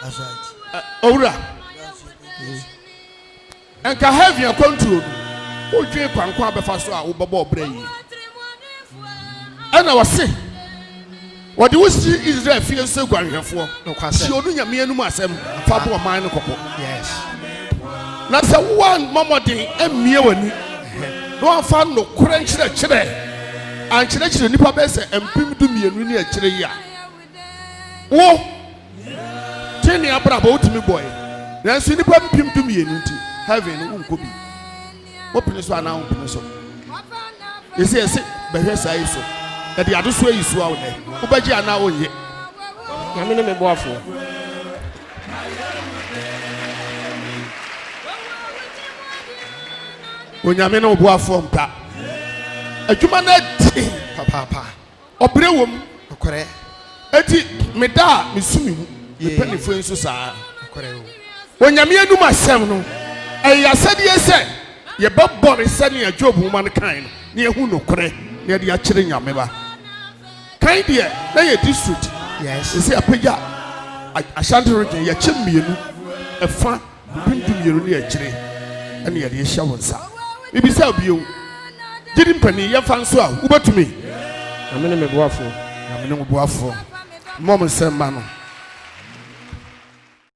That's right. Owura, nka heaven akwantuo no, wodwen kwan ko a bɛfa so a wobɛbɔ ɔbrɛ yie. Ɛna wɔse wɔde wo si Israel fie nso guanhwɛfoɔ. Nokwasɛm. Tie ɔno Nyame anom asɛm fa bɔ ɔman no kɔkɔ. Yes. Na sɛ woammɔ mmɔden ammue w'ani na woamfa nokorɛ nkyerɛkyerɛ ankyerɛkyerɛ nnipa bɛyɛ sɛ 12,000 ne akyire yi a, wo tenee abrabɔ wotumi bɔe, nanso nnipa 12,000 nti heaven no wonkɔ bi. Wopene so anaa wompene so? Yɛsɛ yɛse bɛhwɛ saa yi so. Yɛde adesoa yi soa wo nɛ. Wobɛgye anaa wonnye? Nyame ne me boafoɔ. Onyame ne wo boafoɔ mpa. Adwuma no ɛden papaapa. Ɔbrɛ wɔ mu. Nokorɛ. Enti meda a mesu me wu. Me mpaninfoɔ yi nso saa ara. Nokorɛ o. Onyame anum asɛm no, ɛyɛ asɛdeɛ sɛ yɛbɛbɔre sɛnea Job nwoma no kae no na yɛahu nokorɛ na yɛde akyerɛ Nyame ba. Kan deɛ na yɛ district, Yes. seesei apagya Ashanti region yɛkyɛ mmienu ɛfa. 12,000 ne akyire ɛna yɛde rehyɛ wo nsa. Mebisa wo bio, gyidi mpanin, yɛmfa nso a, wobɛtumi? Nyame ne me boafoɔ. Nyame ne wo boafoɔ. Mmɔ mo nsam mma no.